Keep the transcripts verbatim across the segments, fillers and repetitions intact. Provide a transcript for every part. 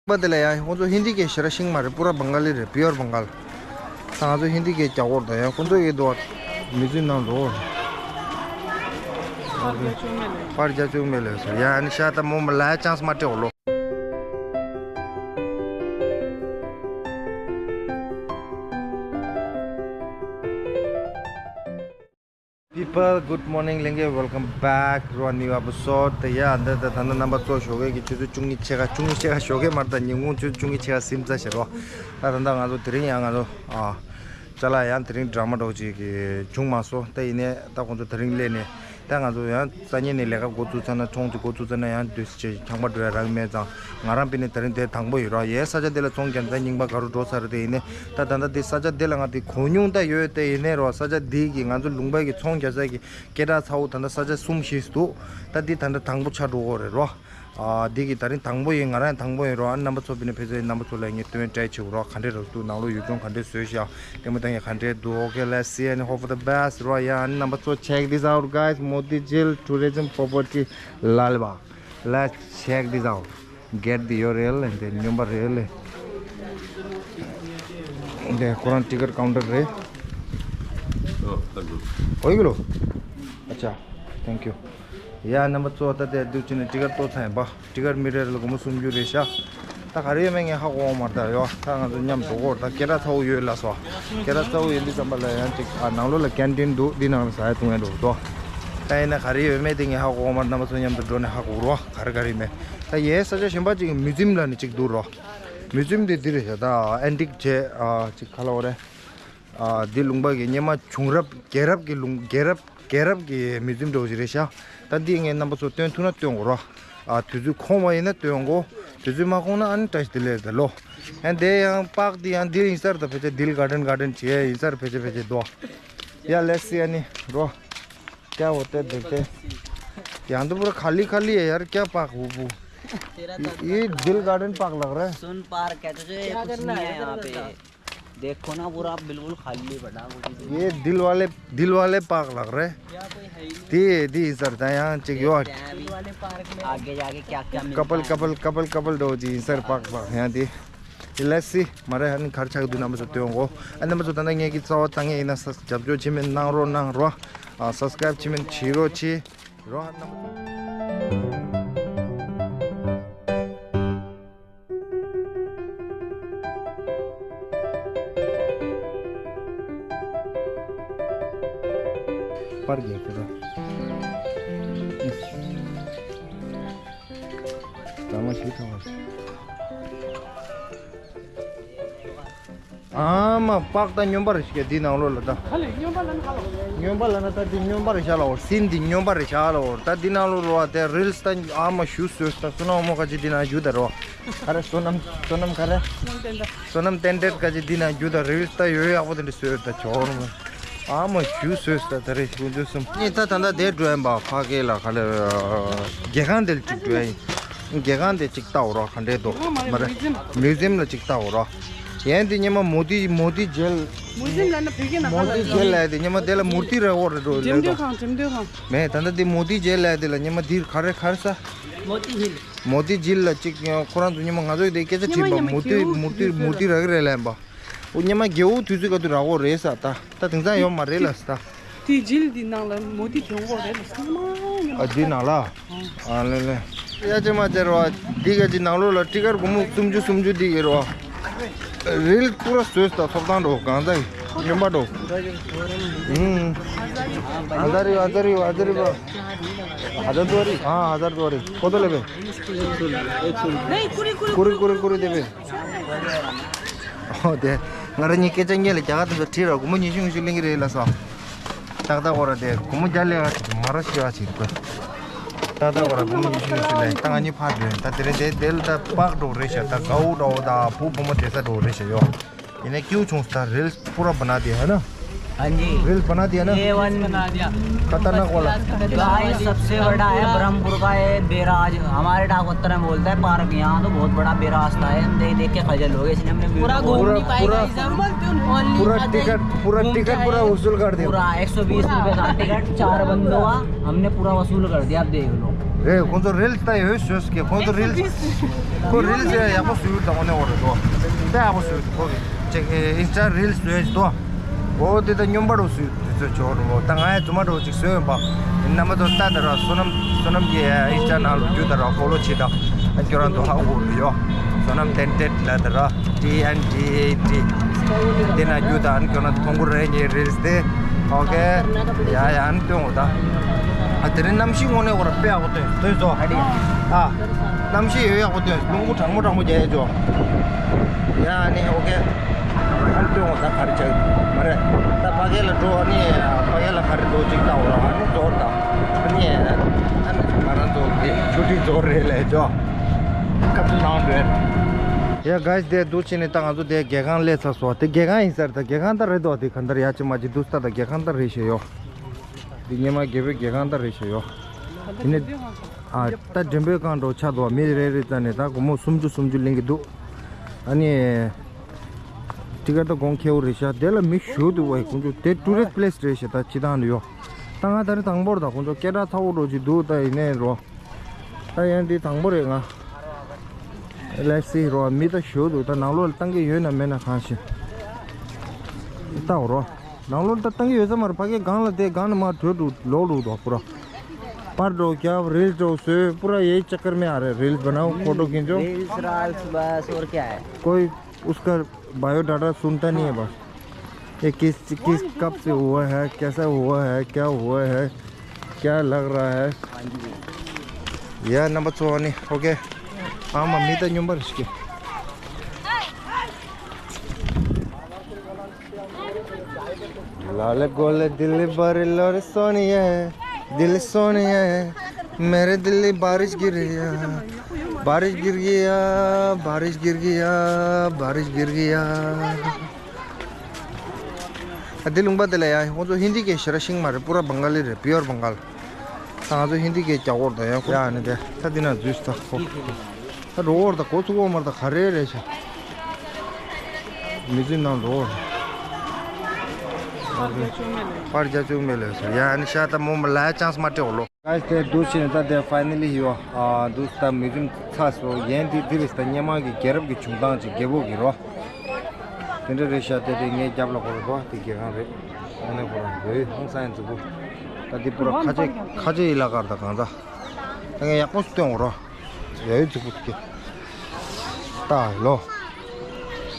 པ་དེ་ལ་ཡང་ཁོང་ཚོ་ཧིན་དི་སྐད་ཞེ་དྲག་ཤེས་ཀྱི་མ་རེད། པུ་ར་བང་ག་ལི་རེད། པིའོར་བང་ག་ལི། ད་ང་ཚོ་ཧིན་དི་སྐད་རྒྱག་དགོས་རེད། ད་ཡང་ཁོང་ཚོ་ཡི་དོ་མི་ཚུན་ནང་འགྲོ་དགོས་རེད། པར་རྒྱག་བཅུག་མེད་ལོས་ཟེར། ཡ་ཨ་ནི་ཤ་ད་མོ་མ་ལ་ཡ་ཅང་སི་མ་སྤྲད་འོ་ལོ། People, good morning. ལྷན་རྒྱས་welcome back to a new episode. ད་ཡ་འདི་ད་ད་ནང་རྣམ་པ་ཚོ་ཞོགས་ཀས་ཀྱི་ཆུ་ཚོད་བཅུ་གཉིས་ཕྱེད་ཀ། བཅུ་གཉིས་ཕྱེད་ཀ་ཞོགས་ཀས་མ་རེད། ད་ཉིན་གུང་ཆུ་ཚོད་བཅུ་གཉིས་ཕྱེད་ཀ་སིམ་ཙ་ཞེ་རོ། ད་ད་ད་ང་ཚོ་དེ་རིང་ཡང་ང་ཚོ་ཨ་ཅ་ལག་ཡང་དེ་རིང་འདྲ་མ་འདྲ་བོ་ཅིག་གི་བྱུང་མ་སོང་། ད་ཡིན་ནའི་ད་ཁོང་ཚོ་དེ་རིང་སླེབས་ནས་ད་ང་ཚོ་ཡང་སང་ཉིན་ནས་ལས་ཀ་འགོ་བཙུགས་ཚར་ན་ཚོང་ཅིག་འགོ་བཙུགས་ཚར་ན་ཡང་དུས་ཚོད་ཁྱང་པ་འགྲོ་ཡ་རག་མེད་ཙང་། ང་རང་པི་ནི་དེ་རིང་དེ་དང་པོ་ཡིན་རོགས། ཡའི་ས་ཆ་དེ་ལ་ཚོང་རྒྱག་མཚམས་རྙིང་པ་ག་རུ་འགྲོ་ཚར་རེད། དེ་ཡིན་ནའི་ད་ད་ལྟ་དེ་ས་ཆ་དེ་ལ་ང་དེ་གོ་མྱོང་ད་ཡོད། དེ་ཡིན་ནའི་རོགས། ས་ཆ་དེ་གི་ང་ཚོ་ལུང་པ་གི་ཚོང་རྒྱག་ས་གི་སྐད་གྲགས་ཚ་བོ་ད་ལྟ་ས་ཆ་གསུམ་བཞི་འདུག། ད་དེ་ད་ལྟ་དང་པོ་ཆགས་འགྲོ་གི་རེད་རོགས། ཨ་དེ་གི་དེ་རིང་དང་པོ་ཡིན། ང་རང་དང་པོ་ཡིན་རོགས། ཨ་རྣམ་པ་ཚོ་པི་ནི་ཕེ་ཚེ་རྣམ་པ་ཚོ་ལ་ངས་སྟོན་བྱེད་ཆེ་བོ་རོགས། ག་འདྲས་རོགས་འདུག། ནང་ལོགས་ཡུལ་ལྗོངས་ག་འདྲས་བཟོས་ཤག། ལྟད་མོ་ལྟ་མཁན་ག་འདྲས་འདུག། Okay, let's see and hope for the best རོགས། ཡ་ཨ་རྣམ་པ་ཚོ། Check this out, guys. Motijheel tourism property, Lalbagh. Let's check this out. Gate འདི་ཡོད་རེད་ལ། འདི་སྨྱོན་པ་རེད་ལ། འདི་ཁོ་རང་ཊི་ཀེཊ་ཀའུན་ཊར་རེད། Oh, thank you. ཨོ་ཡིག་ལོ། ཨ་ཅག། Thank you. ཡ་རྣམ་པ་ཚོ། ད་དེ་འདུག་ཅི་ནས་ཊི་ཀེཊ་ཏོག་ཚ་ཡིན་པ། ཊི་ཀེཊ་མི་རེ་ལ་སྒོར་མོ་སུམ་ཅུ་རེད་ཤག། ད་ག་རེ་ཡོད་མེད་ངས་ཧ་གོ་བ་མ་རེད། ད་ཡོད། ད་ང་ཚོ་མཉམ་འགྲོ་གོ། ད་སྐད་གྲགས་ཚ་བོ་ཡོད་ལ་སོ། སྐད་གྲགས་ཚ་བོ་ཡོད་འདི་ཙམ་པ་ལ་ཡང་ཅིག་ཨ་ནང་ལོགས་ལ་ཀན་ཊིན་འདུག། འདི་ནང་ལ་ཟ་ཡ་བཏུང་ཡ་འགྲོ་འདུག། ད་ཡིན་ན་ག་རེ་ཡོད་མེད་དེ་ངས་ཧ་གོ་བ་མ་རེད། རྣམ་པ་ཚོ་མཉམ་དུ་འགྲོ་ནས་ཧ་གོ་རོགས། ག་རེ་ག་རེ་ཡོད་མེད། ད་ཡའི་ས་ཆ་གཞན་པ་ཅིག་མིའུ་ཛིམ་ལ་ནི་ཅིག་འདུག་རོགས། མིའུ་ཛིམ་དེ་འདི་རེད་ཤག། ད་ཨན་ཊིག་བྱས་ཨ་ཅིག་ག་ལ་འོ་རེད། ཨ་འདི་ལུང་པ་གི་སྔོན་མ་བྱུང་རབས་རྒྱལ་རབས་ཀྱི་ལུང་། རྒྱལ་རབས། རྒྱལ་རབས་ཀྱི་མིའུ་ཛིམ་འདྲ་བོ་ཞིག་རེད་ཤག། ད་འདི་ངས་རྣམ་པ་ཚོ་སྟོན་ཐུབ་ན་སྟོན་དགོས་རོགས། ཨ་དུས་ཚོད་ཁོམ་པ་ཡིན་ན་སྟོན་དགོས། དུས་ཚོད་མ་ཁོམ་ན་ཨ་ནི་བཀྲ་ཤིས་བདེ་ལེགས་ད་ལོ། ཨ་འདི་ཡང་པག་འདི་ཡང་འདི་ཡིན་ས་རེད། ད་ཕལ་ཆེར་དིལ་གར་ཌན་གར་ཌན་བྱས་ཡིན་ས་རེད། ཕལ་ཆེར་ཕལ་ཆེར་དོ། ཡ་let's see ཨ་ནི་རོ། क्या होता है देखते हैं। यहाँ तो पूरा खाली खाली है यार, क्या पार्क वो वो। तेरा ये, तो ये दिल गार्डन पार्क लग रहा है। सुन पार्क है, तुझे क्या कुछ करना नहीं है है, यहाँ पे। देखो ना, पूरा बिल्कुल खाली पड़ा है, कुछ नहीं। ये दिल वाले, दिल वाले पार्क लग रहे हैं। यहाँ कोई है ही नहीं। ती ती सर ता यहाँ चेक यो। देखते हैं अभी आगे जाके क्या क्या मिलता कपल है। कपल कपल कपल दो जी सर पार्क पार्क यहाँ ती। Let's see མ་རེད། ཨ་ནི་གར་ཆག་དུས་རྣམ་པ་ཚོ་སྟོན་གོ། ཨ་རྣམ་པ་ཚོ་ད་ལྟ་ངེད་ཀྱི་རྩ་བ་ད་ངེད་ཡིན་ན་ས་རྒྱབ་སྐྱོར་བྱེད་མིན་གནང་རོགས་གནང་རོགས། ཨ་སབ་སི་ཀ་རེབ་བྱེད་མིན་བྱེད་རོགས་བྱེད་རོགས། ཨ་རྣམ་པ་ཚོ། པར་རྒྱག་གི་ར། ད་མ་ཤི་ཐང་། ཨ་མ་པག་ད་སྨྱོན་པ་རེད་ཤག། འདི་ནང་ལོགས་ལ་ད། ཧ་ལས་སྨྱོན་པ་ལ་ན་ཧ་ལ། སྨྱོན་པ་ལ་ན་ད་འདི་སྨྱོན་པ་རེད་ཤག་ལ་འོ། སྲིན་འདི་སྨྱོན་པ་རེད་ཤག་ལ་འོ། ད་འདི་ནང་ལོགས་ལ་བ་དེ་རིལ་སི་ད་ཨ་མ་ཞུ་སོས་ད་བསོད་ནམས་མོ་ཁ་ཅིག་འདི་ནང་རྒྱུ་ད་རོ། ག་རེ་བསོད་ནམས་བསོད་ནམས་ག་རེ། བསོད་ནམས་བསྟན་འཕྲིན་ཁ་ཅིག་འདི་ནང་རྒྱུ་ད་རིལ་སི་ད་ཡོད་ཡག་པོ་དེ་འདྲ་སོས་ད་ཇོ་རོ། ཨ་མ་ཞུ་སོས་ད་ད་རེ་ཞུ་འདུག་སོམ། ངས་ད་ད་ད་དེ་འགྲོ་ཡིན་པ་ཕ་གི་ལ་ག་ལ་རྒྱལ་ཁང་དེ་ལ་ཅིག་འགྲོ་ཡིན། རྒྱལ་ཁང་དེ་ཅིག་ལྟ་འོ་རོགས། ག་འདྲས་འདུག་མ་རེད། མིའུ་ཛིམ་ལ་ཅིག་ལྟ་འོ་རོགས། ཡན་དེ་སྔོན་མ་མོ་དི་མོ་དི་ཇེལ། མིའུ་ཛིམ་ལ་ན་བོད་སྐད་ནང་མོ་དི་ཇེལ་ལ་དེ་སྔོན་མ་དེ་ལ་མུར་ཏི་ར་འོ་རེད་འགྲོ་འགྲེམས་སྟོན་ཁང་འགྲེམས་སྟོན་ཁང་། མེད་ད་ལྟ་དེ་མོ་དི་ཇེལ་ལ་དེ་ལ་སྔོན་མ་དེ་ག་རེ་ག་རེ་ས། མོ་དི་ཇིལ། མོ་དི་ཇིལ་ལ་ཅིག་ཁོ་རང་ཚོ་སྔོན་མ་ང་ཚོ་དེ་སྐད་ཆ་དྲིས་པ་མུར་ཏི་མུར་ཏི་མུར་ཏི་ར་གི་རེད་ལན་པ། འོ་སྔོན་མ་རྒྱལ་པོ་དུས་ཚོད་ག་དུས་ར་འོ་རེད་ས་ད། ད་དེང་སང་ཡོད་མ་རེད་ལ་ས་ད། དེ་ཇིལ་འདི་ནང་ལ་མོ་དེ་གྱོན་གོ་རེད་ལ་སྔོན་མ་སྔོན་མ། ཨ་འདི་ནང་ལ། ཨ་ལེ་ལེ། ཡ་ཅི་མ་ཅེར་བ། འདི་ག་ཅི་ནང་ལོགས་ལ་ཊི་ཀེཊ་སྒོར་མོ་སུམ་ཅུ་སུམ་ཅུ་འདི་གི་རོ། རིལ་པུ་ར་བཟོས་ད་ཐོབ་ཐང་འགྲོ་གང་ཚ་ཡི་སྨྱོན་པ་འགྲོ། ཨུམ། ཨ་ཛ་རི་ཨ་ཛ་རི་ཨ་ཛ་རི་པ། ཨ་ཛ་རི་ཨ་ཛ་རི་པ། ཁོ་ཐོ་ལེ་པེ། ཀུ་རི་ཀུ་རི་ཀུ་རི་དེ་པེ། ཨོ་དེ། ང་རང་གཉིས་སྐད་ཆ་སྔོན་ལ་རྒྱ་གར་དེ་ཚོ་དྲིས་ར་སྒོར་མོ་ཉི་ཤུ་ཉི་ཤུ་ལེན་གི་རེད་ལ་སོ། ཏག་ཏག་འོ་ར་དེ་སྒོར་མོ་བརྒྱ་ལེན་ག་མ་ར་ཤི་བ་ཞིག་རེད་པ། ཏག་ཏག་འོ་ར་སྒོར་མོ་ཉི་ཤུ་ཉི་ཤུ་ལེན་ད་ང་གཉིས་ཕར་འགྲོ་ཡིན། ད་དེ་རིང་དེ་དེ་ལ་ད་པག་འགྲོ་རེད་ཤག། ད་གའུ་འགྲོ་ད་བུ་བུ་མོ་བསྡད་ས་འགྲོ་རེད་ཤག་ཡོ། ཡིན་ནའི་སྐྱིད་པོ་བྱུང་སོང་། ད་རིལ་པུ་ར་བ་ན་དེ་ཧ་ན། हाँ जी। रील्स बना दिया ना? ए वन। खतरनाक वाला। गाइस, सबसे बड़ा है ब्रह्मपुर का ये बैराज, हमारे डाक उत्तर में बोलता है पार्क। यहाँ तो बहुत बड़ा बैराज था, हम देख देख के खजल हो गए, इसलिए हमने वीडियो पूरा घूम पूरा, नहीं पाएगा पूरा, इसे हम। Only पूरा other टिकट, पूरा घूमते टिकट पूरा आए। वसूल कर दिया। पूरा एक सौ बीस रुपए का टिकट, चार बंदों का, हमने पूरा वसूल कर दिया। आप देख लो। ए, कौन सा रील्स था ये, सोच के, कौन सा रील्स? एक सौ बीस। ཁོ་རིལ་ཟེར་ཡག་པོ་བཟོས་ཡོད་ད། འོ་ནས་འོ་རེད་དོ། དཔེ་ཡག་པོ་བཟོས་འདུག་ཁོ་གི་ཅིག་ཨིན་སི་ཊ་རིལ་བཟོས་ཡོད་དོ། འོ་དེ་ད་སྨྱོན་པ་རུ་བཟོས་དུས་ཚོད་ཆོག་རུ་མོ། ད་ང་ཡ་རྫུན་མ་རུ་ཅིག་བཟོས་ཡོད་པ། རྣམ་པ་ཚོ་ལྟ་ད་ར་བསོད་ནམས་བསོད་ནམས་ཀྱི་ཨིན་སི་ཊ་ནང་ལ་རྒྱུ་ད་ར་ཧྥོ་ལོ་བྱེད་ད། ཨ་ཁྱོད་རང་ཚོ་ཧ་གོ་རུ་ཡོ། བསོད་ནམས་ཏན་ཏན་ལ་ད་ར་ཊི་ཨེན་ཊི་ཨེ་ཊི། དེ་ན་རྒྱུ་ད་ཨ་ནི་ཁྱོད་རང་ཚོ་མཐོང་གི་རེད་ངའི་རིལ་དེ། ཨོ་ཀེ། ཡ་ཡ་ཨ་ནི་སྟོན་འོ་ད། ཨ་དེ་རིང་གནམ་གཤིས་དངོས་གནས་ཁོ་ར་དཔེ་ཡག་པོ་སྟོན་སྟོན་སོ། ཨ། གནམ་གཤིས་ཡོད་ཡག་པོ་སྟོན། རླུང་བུ་གྲང་མོ་གྲང་མོ་རྒྱག་ཡས་ཅོ། ཡ་ཨ་ནི་ཨོ་ཀེ། ཨ་ནི་སྟོན་འོ་ད་ག་རེ་བྱ་གི་མ་རེད། ད་ཕ་གི་ལ་འགྲོ། ཨ་ནི་ཕ་གི་ལ་ག་རེ་འགྲོ་ཅིག་ལྟ་འོ་ར། ཨ་ནི་ཛོར་ད། ཨ་ནི་ཨ་ནི་ང་རང་ཚོ་གི་ཆུ་ཁྲི་ཛོར་རེད་ལས་ཅོ། སྐབས་སུ་ནང་འདྲེན། ཡ་གཱ་ཡིས་དེ་འདུག་བྱས་ནས་ད་ང་ཚོ་དེ་རྒྱལ་ཁང་སླེབས་ཚར་སོང་། དེ་རྒྱལ་ཁང་ཡིན་ས་རེད། ད་རྒྱལ་ཁང་ད་རེད་དོ། དེ་ག་འདར་ཡ་ཅི་མ་ཅི་འདུག་ས། ད་རྒྱལ་ཁང་ད་རེད་ཤེས་ཡོ། འདི་སྔོན་མ་རྒྱལ་པོའི་རྒྱལ་ཁང་ད་རེད་ཤེས་ཡོ། དེ་ནས་ཨ་ད་འགྲེམས་སྤེལ་ཁང་འགྲོ་ཆགས་འདུག་མི་རེ་རེ་རྩ་ནས་ད་སྒོར་མོ་སུམ་ཅུ་སུམ་ཅུ་ལེན་གི་འདུག་ཨ་ནི་ཊི་ཀེ་ཊི་ད་གོང་ཁེ་བོ་རེད་ཤག་དེ་ལ་མི་ཞུ་འདུག་བས། ཁོང་ཚོ་དེ་ཊུ་རི་སི་ཊི་པི་ལེ་སི་རེད་ཤག་ད་སྤྱི་བཏང་དུ་ཡོ། ད་ང་ད་རེས་དང་པོར་ད་ཁོང་ཚོ་སྐད་གྲགས་ཚ་བོ་འགྲོ་གི་འདུག་ད་ཡིན་ནའི་རོ། ད་ཡང་འདི་དང་པོ་རེད་ང་། ལེགས་སི་རོ། མི་ད་ཞུ་འདུག་ད་ནང་ལོགས་ལ་བཏང་གི་ཡོད་ན་མེད་ན་གང་ཤེས། ལྟའོ་རོ། ནང་ལོགས་ད་བཏང་གི་ཡོད་ས་མ་རེད། ཕ་གི་སྒང་ལ་དེ་སྒང་ནས་མར་བྲོས་འགྲོ་ལོག་འགྲོ་འདུག་པུ་ར། པར་འདྲ་བོ་རྒྱབ། རིལ་འདྲ་བོ་བཟོས། པུ་ར་ཡེ་ཅག་ཀར་མེ་ཨ་རེ། रील्स बनाओ, फोटो खींचो। रील्स राल्स बस, और क्या है? कोई उसका बायोडाटा सुनता नहीं है बस। ये किस किस कब से हुआ है, कैसा हुआ है, क्या हुआ है, क्या लग रहा है। ཡ་རྣམ་པ་ཚོ་ཨ་ནི་ཨོ་ཀེ། ཨ་མ་མི་ད་སྨྱོན་པ་རེ་ཞིག་གི། लाल गोल दिल भर लो रे सोनिया, दिल सोनिया, मेरे दिल बारिश गिर गया, बारिश गिर गया, बारिश गिर गया, बारिश गिर गया। ཨ་འདི་ལུང་པ་དེ་ལ་ཡ་ཁོང་ཚོ་ཧིན་དི་སྐད་ཞེ་དྲག་ཤེས་ཀྱི་མ་རེད། པུ་ར་བང་ག་ལི་རེད། པིའོར་བང་ག་ལི། ད་ང་ཚོ་ཧིན་དི་སྐད་རྒྱག་འོར་དང་ཡང་ཁོ་ཡ་ནི་དེ་ད་འདི་ན་འཛུལ་ས་ཁོ། ད་འགྲོ་འོར་དང་གོ་ཚུགས་འོར་མར་དང་ག་རེ་རེད་ཤག་མི་ཚུན་ནང་འགྲོ་འོར། པར་རྒྱག་བཅུག་མེད་ལོས་ཟེར་ཡ་ནི་ཤ་ད་མོ་མ་ལ་ཡ་ཅང་སི་མ་སྤྲད་འོ་ལོ། གཱས་དེ་འདུག་བྱས་ནས་ད་དེ་ཕའི་ནལ་ལི་ཡོ། ཨ་འདུག་ད་མི་རིམ་ཚ་སོ་ཡན་དེ་དེ་རེད། ད་སྔོན་མ་གི་རྒྱལ་རབས་ཀྱི་བྱུང་སྟངས་ཅིག་རྒྱལ་པོ་གི་རོ། དེ་འདྲ་རེད་ཤག་དེ་དེ་ངའི་རྒྱབ་ལ་ཁོ་རེ་རོ། དེ་རྒྱལ་ཁང་རེད། ཨོ་ནེ་ཁོ་རང་བོད་ཧོང་སང་ཡན་ཙི་གུ། ད་དེ་པུ་ར་ཁ་ཆེ་ཁ་ཆེ་ཡི་ལ་ཀར་ད་གང་ད། ད་ངས་ཡག་པོ་སྟོན་འོ་རོ། ཡ་ཡོད་ཙི་གུ་དེ། ད་ལོ།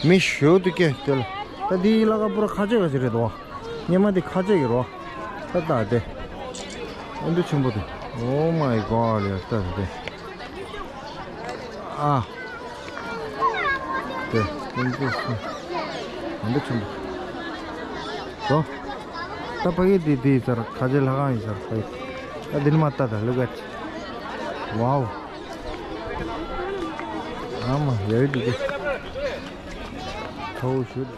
མི་ཞོ་དུ་ཀེ་དེ་ལ། ད་དེའི་ལ་ཀ་པུ་ར་ཁ་ཆེ་ག་ཅི་རེད་དོ། སྔོན་མ་དེ་ཁ་ཆེ་གི་རོ། ད་ད་དེ། ཨ་འདི་ཆེན་པོ་དེ། Oh my God ཡ་ད་དེ། ཨ། དེ། ཨ་འདི་ཆེན་པོ། དོ། ད་ཕ་གི་དེ་དེ་ཡི་ཚར་ཁ་ཆེ་ལྷ་ཁང་ཡི་ཚར་ཕ་གི། ད་དེ་ནི་མ་ད་ད་look at wow. ཨ་མ་ཡ་ཡི་དེ་དེ། ཁའོ་ཤུ།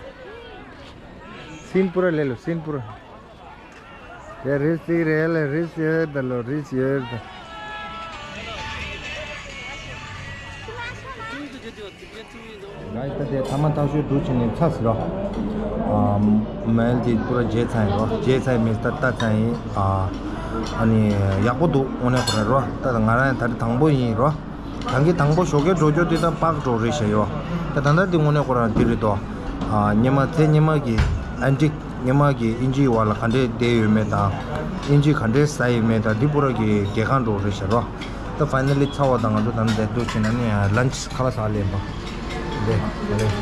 སིན་པུ་ར་ལེ་ལོ་སིན་པུ་ར། ཡ་རིས་ཅིག་རེད་ལེ་རིས་ཡོད་ད་ལོ་རིས་ཡོད་ད། ང་ཡི་ད་དེ་ཐ་མ་ཐག་ཤོད་འདུག་བྱས་ནས་ཚ་ཟེར་རོ། ཨ་མལ་དེ་པུ་ར་བརྗེད་ཚར་ཡིན་རོ། བརྗེད་ཚར་ཡིན་མེད་ད་ལྟ་ཚར་ཡིན། ཨ་ཨ་ནི་ཡག་པོ་འདུག་དངོས་གནས་ཁོ་རང་རོ། ད་ང་རང་ཡང་ད་རེས་དང་པོ་ཡིན་རོ། ད་གིན་དང་པོ་ཞོགས་ཀས་འགྲོ་རྒྱུ་དེ་ད་པག་འགྲོ་རེད་ཤག་ཡོ། ད་ད་ལྟ་དེ་དངོས་གནས་ཁོ་རང་དེ་རེད་དོ། ཨ་སྔོན་མ་ཚེ་སྔོན་མ་གི་ཨན་ཊིག་སྔོན་མ་གི་ཨིན་ཇིའི་བར་ལ་ག་འདྲས་བསྡད་ཡོད་མེད་དང་། ཨིན་ཇི་ག་འདྲས་ཟ་ཡོད་མེད་དང་། འདི་པུ་ར་གི་རྒྱལ་ཁང་འགྲོ་རེད་ཤག་རོ། ད་ཕའི་ནལ་ལི་ཚར་བ་དང་ང་ཚོ་ད་ནི་བསྡད་འདུག་བྱས་ན་ནི་ལན་ཆི་ཁ་ལག་ཟ་ལེན་པ། འདི་ད་རེས་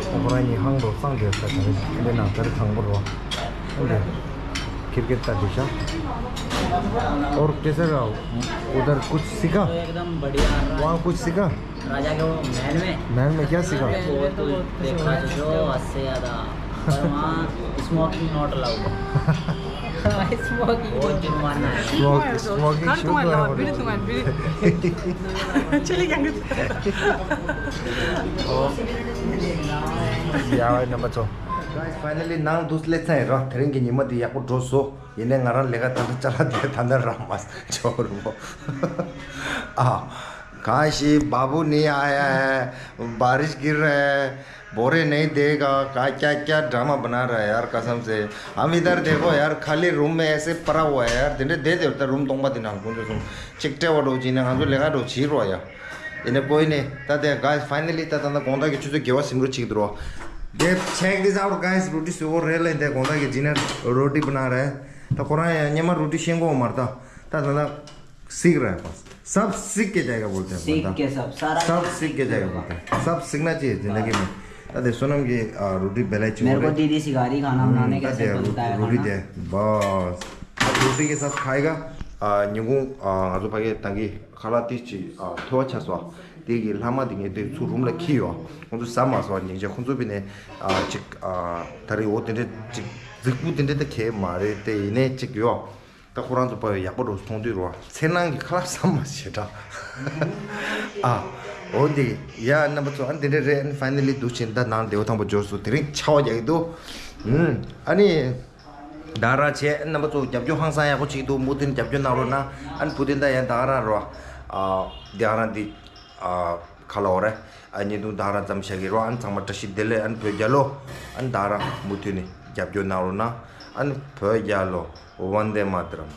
ཁོ་རང་གཉིས་ཧང་འགྲོ་སང་འདྲས་ས་ག་རེ་ད་འདི་ནང་ད་རེས་དང་པོ་རོ། འདི་ཁིར་ཀེ་ཏ་འདི་ཤ། और कैसा रहा उधर कुछ सीखा? एकदम बढ़िया। वहाँ कुछ सीखा? राजा के वो महल में। महल में क्या सीखा? वो तो देखा जो हद से ज्यादा। पर वहाँ smoking not allowed। Smoking। वो जुर्माना है। स्मोक स्मोकिंग शुरू हुआ है। बीड़ी तुम्हारी बीड़ी। चली गई। ཡ་ནམ་པ་ཚོ། Guys, finally ནང་དུ་སླེབས་ཚར་ཡིན་ར། དེ་རིང་གི་ཉི་མ་འདི་ཡག་པོ་འགྲོ་སོང་། ཡིན་ནའི་ང་རང་ལས་ཀ་ད་ལྟ་ཅ་ལག་འདི་ད་ལྟ་རག་མ་ཆོག་རུ་མོ། ཨ། कहाँ से बाबू नहीं आया है, बारिश गिर रहा है, बोरे नहीं देगा, का क्या क्या ड्रामा बना रहा है यार कसम से। हम इधर देखो यार, खाली रूम में ऐसे पड़ा हुआ है यार। དེ་འདྲ་བསྡད་དེ་ད་རུམ་སྟོང་པ་དེ་ནང་ཁོང་ཚོ་གསུམ་གཅིག་སྤྲད་པ་འགྲོ་བྱས་ནས་ང་ཚོ་ལས་ཀ་འགྲོ་བྱེད་རོགས་ཡ། ཡིན་ན་པོ་ཡིན་ནི་ད་དེ་guys, finally ད་ད་ད་དགོང་དག་གི་ཆུ་ཚོད་བརྒྱད་པ་ཟིན་འགྲོ་ཅིག་འདུག་རོ། དེ་check this out, guys. རོ་ཊི་བཟོ་བོ་རེད་ལ། དེ་དགོང་དག་གི་dinner, roti bana raha hai. ད་ཁོ་རང་ཡང་སྔོན་མ་རོ་ཊི་ཤེས་གོ་མ་རེད། ད་ད་ད་ད་सीख रहा है बस. सब सीख के जाएगा बोलते हैं सब बंदा। सीख के, सब सारा सब सीख के जाएगा बोलते हैं. सब सीखना चाहिए जिंदगी में. ད་དེ་བསོད་ནམས་ཀྱིས་ཨ་རོ་ཊི་བེ་ལ་ཅི་मेरे को རེད། दीदी सिखा रही खाना बनाने ད་कैसे དེ་बनता है རོ་ཊི་खाना. དེ་बस. ཨ་རོ་ཊི के साथ खाएगा. ཨ་ཉིན་གུང་ཨ་ང་ཚོ་ཕ་གི་ད་གི་ཁ་ལག་དེ་ཅི་ཨ་ཐོ་བ་ཆགས་སོང་། དེ་གི་ལྷག་མ་དེ་ངས་དེ་ཚུར་རུམ་ལ་འཁྱེར་ཡོང་། ཁོང་ཚོ་ཟ་མ་སོང་། སྙིང་རྗེ། ཁོང་ཚོ་བི་ནས་ཨ་ཅིག་ཨ་ད་རེས་འོ་དེ་འདྲ་ཅིག་རྫིག་པོ་དེ་འདྲ་ད་གས་མ་རེད་དེ། ཡིན་ནའི་ཅིག་ཡོ། ད་ཁོ་རང་ཚོ་ཕ་ཡག་པོ་འགྲོ་སོང་དུས་རོ། ཚེ་ནང་གི་ཁ་ལག་ཟ་མ་ཞེ་དྲག་ཨ་འོ་དེ་ཡ་རྣམ་པ་ཚོ། ཨ་འདི་འདྲ་རེད། ཨ་finally འདུག་ཕྱིན་ད་ནང་བདེ་བོ་ཐང་པོ་འབྱོར་སོང་། དེ་རིང་ཆར་པ་རྒྱག་གི་འདུག་ཨ་ནི། ད་རང་བྱས། རྣམ་པ་ཚོ་རྒྱབ་སྐྱོར་ཧང་སང་ཡག་པོ་བྱེད་ཀྱི་འདུག་མུ་མཐུད་རྒྱབ་སྐྱོར་གནང་རོགས་གནང་། ཨ་ནི་བུ་དེ་འདྲ་ཡང་ད་རང་རོ། ཨ་དེ་རང་འདི་ཨ་ཁ་ལོ་རེ། ཨ་ཉིན་དུང་ད་རང་ཙམ་བྱ་གི་རོ། ཨ་ནི་ཚང་མ་བཀྲ་ཤིས་བདེ་ལེགས། ཨ་ནི་བོད་རྒྱལ་ལོ། ཨ་ནི་ད་རང་མུ་མཐུད་ནས་རྒྱབ་སྐྱོར་གནང་རོགས་གནང་། ཨ་ནི་བོད་རྒྱལ་ལོ། वंदे मातरम.